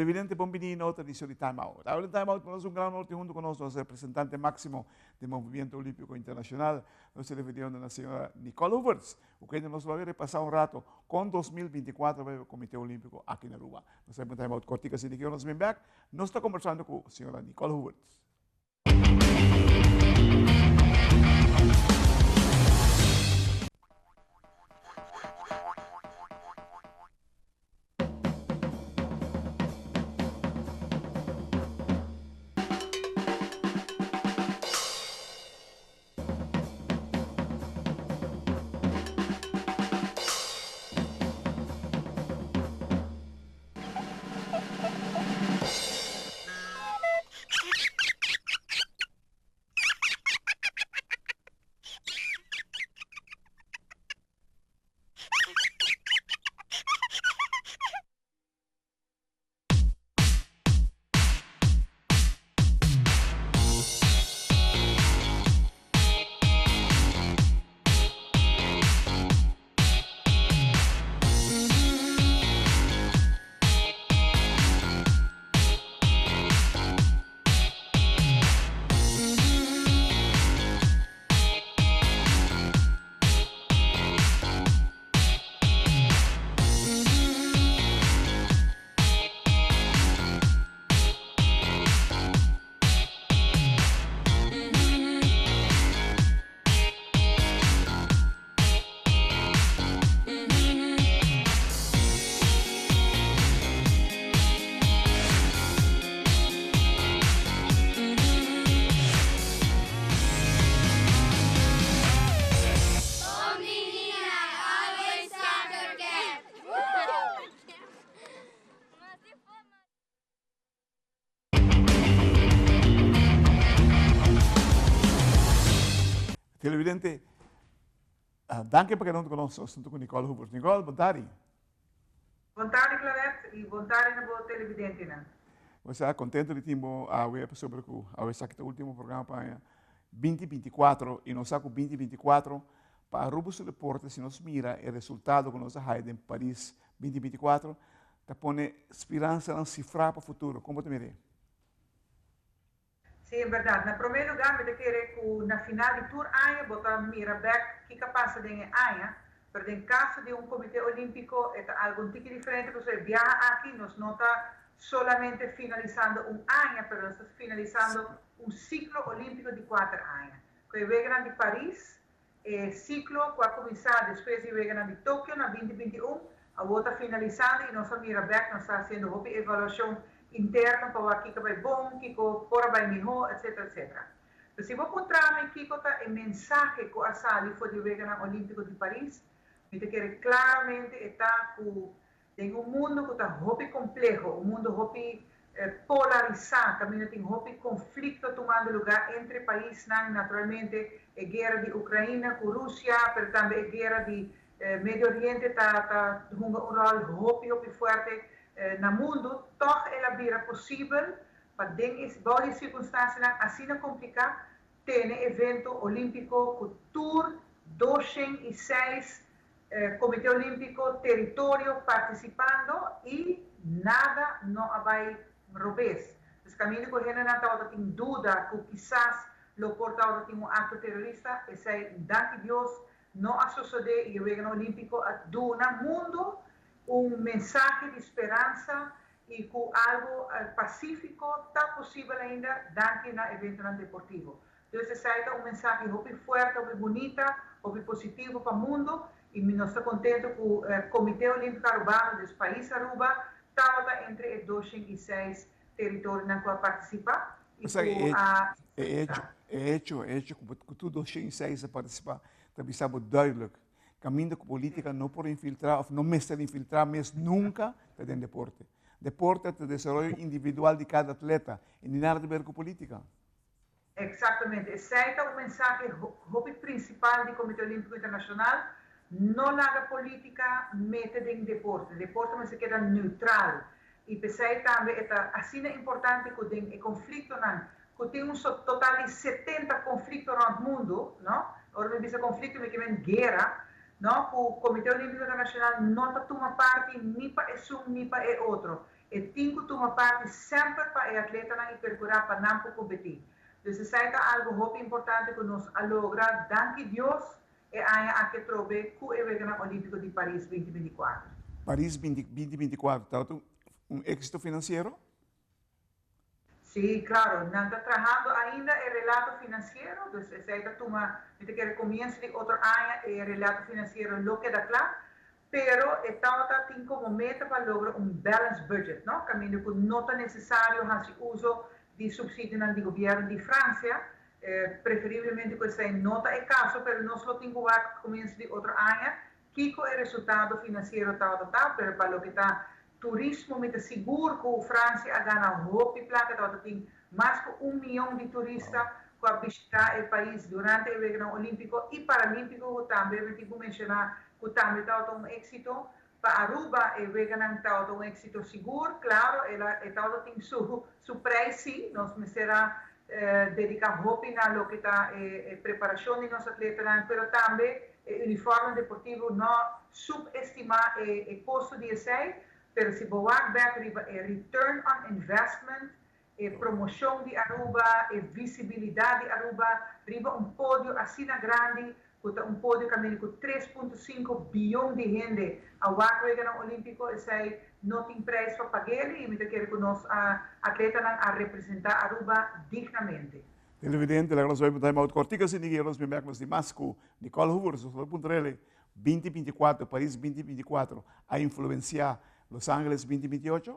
Televidente, bon bini na otro edicion di Time Out. Awe den Time Out nos un gran honor tin hunto cu nos nos representante maximo di Movimiento Olimpico Internacional, nos ta refiriendo na señora Nicole Hoevertsz, cu kende nos lo a repasa un rato con 2024 bay Comite Olimpico aki na Aruba. Nos ta un Time Out cortico asina ki nos bin bek, nos ta conversando cu señora Nicole Hoevertsz. Televidente, uh, danki pa keda ku nos asuntu ku Nicole Hoevers. Nicole, bon tardi. Bon tardi, Claret, i bon tardi na bo televidentenan. Nos ta kontentu di tin bo awe pasobra ku awe esaki ta último programa pa aña 2024 i nos sa ku 2024 pa Aruba su deporte si nos mira e resultado ku nos a haya den Paris 2024 ta pone speransanan sifrá pa futuro. Kon bo ta mir'é? Sí, en bèrdat. Na promé lugá mi ta kere ku na final di tur aña bo ta mira bèk kiko a pasa den e aña, pero den kaso di un Komité Olímpiko e ta algu un tiki diferente pasobra e biaha aki nos no ta solamente finalisando un aña, pero nos ta finalisando un siklo olímpiko di kuater aña. Ku e Weganan di Paris, e siklo ku a kuminsá despues di e Weganan di Tokio na binti 21, awor ta finalisando i nos a mira bèk, nos ta hasiendo hopi evaluashon interno pa wak kiko a bai bon, kiko por a bai mihó, etcetera, etcetera. Pero si bo puntra mi kiko ta e mensahe ku a sali for di e Weganan Olímpiko di Paris, mi ta kere klaramente e ta ku Den un mundu ku ta hopi kompleho, un mundu hopi polarisá, kaminda tin hopi konflikto tumando lugá entre paisnan, naturalmente e guera di Ukraina ku Rusia, pero tambe e guera di Medio Oriente ta ta hunga un ròl hopi hopi fuerte na mundu, tòg el a bira posibel pa den e bou di e sirkunstansianan asina kompliká tene evento olímpiko ku tur 206 Comité Olimpico teritorio participando y nada no a bay robes. Dus caminda cu hendenan tabata tin duda cu kisas lo por tabata tin un acto terorista, esey danki Dios no a sosode y e Weganan Olimpico a duna mundo un mensahe di speransa y cu algo pacifico ta posibel ainda danki na eventonan deportivo. Dus esei ta un mensahe hopi fuerte, hopi bunita, hopi positivo pa mundo y mi nos ta contento cu Comite Olimpico Arubano, dus pais Aruba, tabata entre e 206 territorionan cu a participa y cu a. E hecho, e hecho, e hecho cu tur 206 a participa ta bisa bo duidelijk. Caminda cu politica no por infiltra of no mester infiltra mes nunca ta den deporte. Deporte ta desaroyo individual di cada atleta y ni nada te ber cu politica. Exactamente. Esey ta un mensahe hopi principal di Comite Olimpico Internacional, no laga politica mete den deporte. Deporte mester keda neutral. Y p'esey tambe e ta asina importante cu den e conflictonan, cu tin un total di 70 conflicto rond mundo, no? Ora mi bisa conflicto mi ke men guera, no? Cu Comite Olimpico Internacional no ta tuma parti ni pa esun ni pa e otro. E tin ku tuma parti semper pa e atletanan i perkurá pa nan por kompetí. Dus esei ta algu hopi importante ku nos a logra, danki Dios, e aña aki atrobe ku e Weganan Olímpiko di Paris 2024. Paris 2024 tabata un éksito finansiero? Sí, klaro. Nan ta trahando ainda e relato finansiero, dus esei ta tuma, mi ta kere komienso di otro aña e relato finansiero lo keda kla, pero e tabata tin komo meta pa logra un balanced budget, no? Kaminda ku no ta nesesario hasi uso di supsidionan di gobièrnu di Fransia, preferiblemente ku esei no ta e kaso, pero nos lo tin ku wak komienso di otro aña kiko e resultado finansiero tabata ta, pero pa loke ta turismo mi ta sigur ku Fransia a gana hopi plaka, tabata tin mas ku un mion di turista ku a bishitá e pais durante e Weganan Olímpiko i Paralímpiko ku tambe mi tin ku menshoná ku tambe tabata un éksito. Pa Aruba e weganan tabata un éksito sigur, klaro el a e tabata tin su su preis sí, nos mester a dediká hopi na loke ta e preparashon di nos atletanan, pero tambe e uniforme deportivo no subestimá e e kosto di esei, pero si bo wak bèk riba e return on investment, e promoshon di Aruba, e visibilidat di Aruba riba un podio asina grandi ku ta un podio kaminda ku 3.5 bion di hende a wak Weganan Olímpiko, esei no tin preis pa pag'el i mi ta kere ku nos atletanan a representá Aruba dignamente. Televidente, laga nos bai pa un time out kòrtiku asina i nos bin bèk nos di mas ku Nicole Hoevertsz. Nos lo bai puntra el 2024, Paris 2024 a influensiá Los Angeles 2028?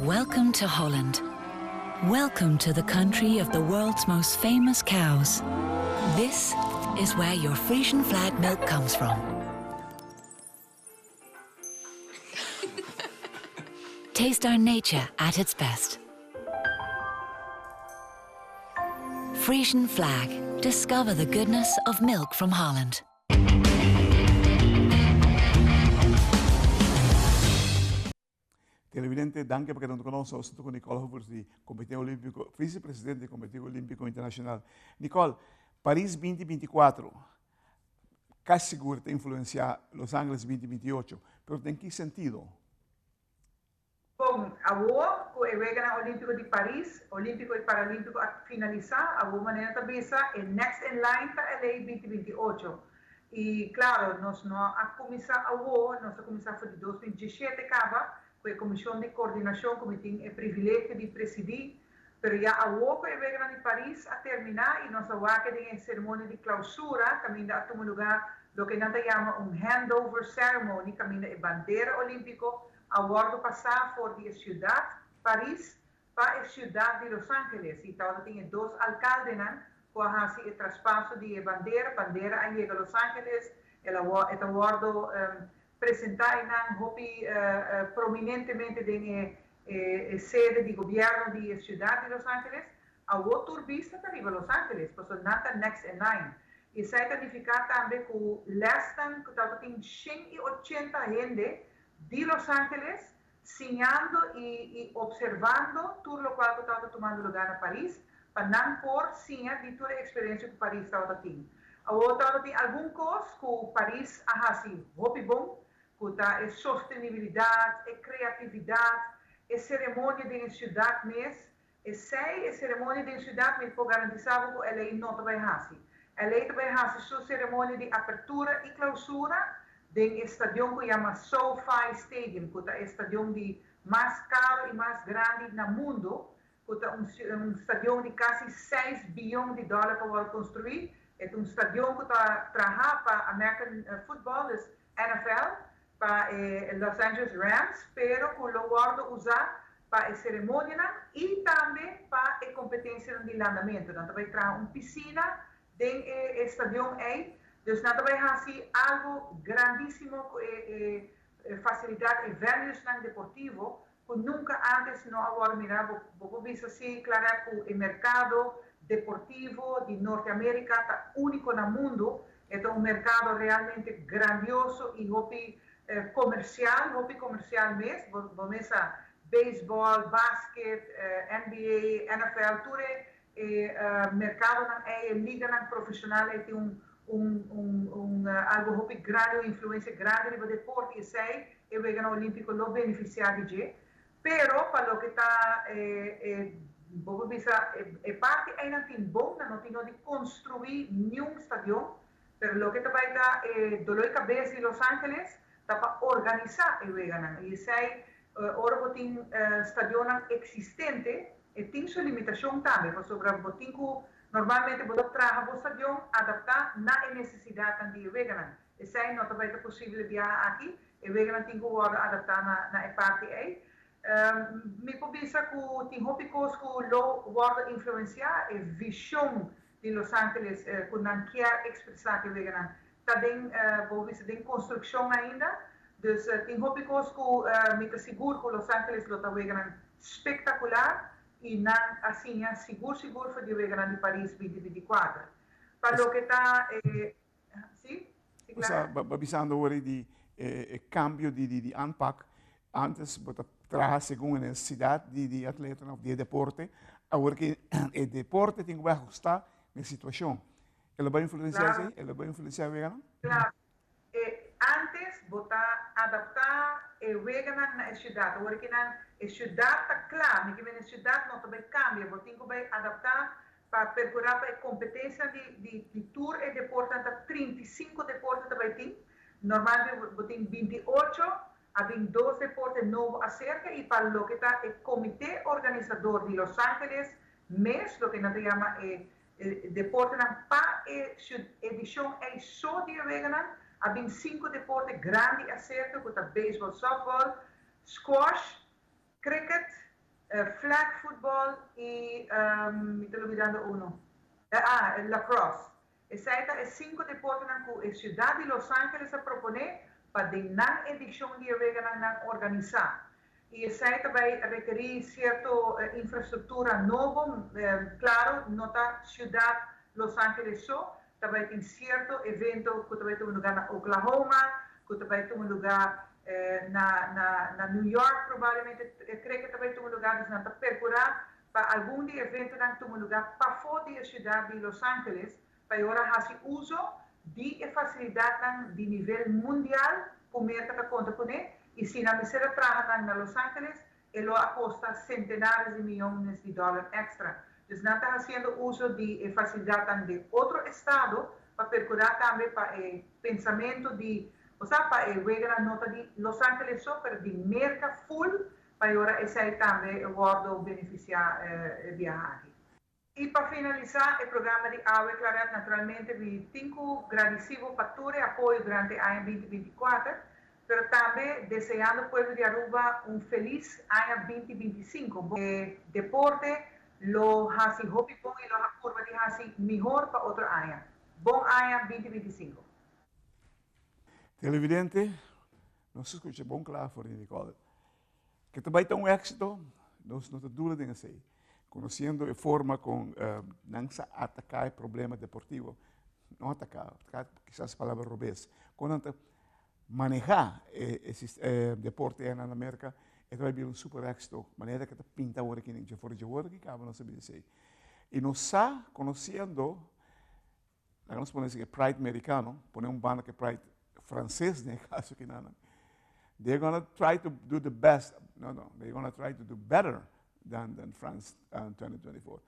Welcome to Holland. Welcome to the country of the world's most famous cows. This is where your Frisian flag milk comes from. Taste our nature at its best. Frisian flag. Discover the goodness of milk from Holland. Televidente, danki pa keda huntu ku nos. Nos ta ku Nicole Hoevertsz di Komité Olímpiko, Visepresidente di Komité Olímpiko Internashonal. Nicole, Paris 2024 kasi sigur ta influensiá Los Angeles 2028, pero den ki sentido? Bon, awor ku e Weganan Olímpiko di Paris, Olímpiko i Paralímpiko a finalisá, awor manera ta bisa e next in line ta LA 2028. I klaro, nos no a kuminsá awor, nos a kuminsá for di 2017 kaba ku e Komishon di Kordinashon ku mi tin e privilegio di presidí, pero ya awor ku e Weganan di Paris a terminá i nos a wak den e seremonia di klausura kaminda a tuma lugá loke nan ta yama un handover ceremony kaminda e bandera olímpiko a wòrdu pasá for di e siudat Paris pa e siudat di Los Angeles i tabata tin e dos alkaldenan ku a hasi e traspaso di e bandera. Bandera a yega Los Angeles, el a wò e ta wòrdu presentá einan hopi prominentemente den e e sede di gobièrnu di e siudat di Los Angeles. Awor tur bista ta riba Los Angeles pasobra nan ta next in line. I esei ta nifiká tambe ku lèsnan ku tabata tin 180 hende di Los Angeles, siñando i i observando tur lokual ku tabata tumando lugá na Paris, pa nan por siña di tur e eksperensia ku Paris tabata tin. Awor tabata tin algun kos ku Paris a hasi hopi bon, ku ta e sostenibilidat, e kreatividat, e seremonia den e siudat mes. Esei, e seremonia den siudat, mi por garantisá bo ku LA no ta bai hasi. LA ta bai hasi su seremonia di apertura i klausura den e stadion ku yama SoFi Stadium, ku ta e stadion di mas karo i mas grandi na mundu, ku ta un un stadion di kasi seis biyon di dòler pa wòrdu konstruí. E ta un stadion ku ta traha pa American football, dus NFL, pa e Los Angeles Rams, pero ku lo wòrdu usá pa e seremonianan i tambe pa e kompetensianan di landamentu. Nan ta bai traha un pisina den e e stadion ei, dus nan ta bai hasi algu grandísimo ku e e fasilidat, e venuesnan deportivo ku nunka ántes no a wòrdu mirá. Bo bo por bisa si, Claret, ku e merkado deportivo di Norteamérika ta úniko na mundu. E ta un merkado realmente grandioso i hopi komersial, hopi komersial mes. Bo bo mes sa. Baseball, basket, NBA, NFL, tur e mercadonan ey, e liganan profesional ey tin un un un un algo hopi grandi, un influencia grandi riba deporte y esey e Weganan Olimpico lo beneficia di dje. Pero pa loke ta e e bo por bisa e e parti eynan tin bon, nan no tin no di construi niun stadion, pero loke ta bay ta e dolor di cabes di Los Angeles ta pa organisa e weganan y esey ora bo tin stadionnan existente e tin su limitacion tambe pasobra bo tin cu normalmente bo ta traha bo stadion adapta na e necesidadnan di e weganan. Esey no ta bay ta posible biaha aki, e weganan tin cu wordo adapta na na e parti ey. Mi por bisa cu tin hopi cos cu lo wordo influencia, e vision di Los Angeles cu nan kier expresa cu e weganan ta den bo bisa den construccion ainda. Dus tin hopi cos cu mi ta sigur cu Los Angeles lo ta weganan spectacular y nan a siña sigur sigur for di e weganan di Paris 2024. Pa loke ta e si? Si Clara? Bo sa bisando awor di e cambio di aanpak. Antes bo ta traha segun e necesidad di atletanan of di e deporte. Awor ki e deporte tin cu bay ahusta na e situacion. E lo bay influencia esey? E lo bay influencia e weganan? Claro. E antes bo ta adapta e weganan na e ciudad. Awor ki nan e ciudad ta cla, mi ke mende e ciudad no ta bay cambia. Bo tin cu bay adapta pa percura pa e competencia di tur e deportenan ta 35 deporte ta bay tin. Normalmente bo tin 28, a bin dos deporte nobo acerca y pa loke ta e comite organisador di Los Angeles mes, loke nan ta yama e deportenan pa e edicion ey so di e weganan, a bin cinco deporte grandi acerca cu ta baseball, softball, squash, cricket, flag football y mi ta lubidando uno, ah, lacrosse. Esey ta e cinco deportenan cu e ciudad di Los Angeles a propone pa den nan edicion di e weganan nan organisa. Y esey ta bay rekeri cierto infrastructura nobo, claro no ta ciudad Los Angeles so, ta bay tin cierto evento cu ta bay tuma lugar na Oklahoma, cu ta bay tuma lugar na na na New York probablemente cricket ta bay tuma lugar, dus nan ta percura pa algun di eventonan tuma lugar pafo di e ciudad di Los Angeles pa e ora haci uzo di e facilidadnan di nivel mundial cu Merca ta conta cune y si nan mester a traha nan na Los Angeles e lo a costa centenares di miyones di dollar extra. Dus nan ta haciendo uzo di e facilidadnan den otro estado pa percura tambe pa e pensamento di, osea pa e weganan no ta di Los Angeles so pero di Merca full pa e ora esey tambe wordo beneficia e biaha aki. Y pa finalisa e programa di awe Claret naturalmente mi tin cu gradici bo pa tur e apoyo durante aña 2024, pero tambe deseando pueblo di Aruba un feliz aña 2025. Bo e deporte lo haci hopi bon y lo purba di haci mihor pa otro aña. Bon aña 2025. Televidente, nos a scucha bon cla for di Nicole. Ke ta bai ta un éxito, nos no ta duda den esei. Conociendo e forma con nan sa ataca e problema deportivo, no ataca, ataca kisas e palabra robes, con nan ta maneha e deporte na America, e ta bai bira un super éxito, manera ke ta pinta awor aki den dje for dje awor aki caba nos a bisa esei. Y nos sa, conociendo, laga nos pone esei, e pride mericano, pone un banda ke pride frances den e caso aki nan, they're gonna try to do the best, no, no, they're gonna try to do better than France 2024.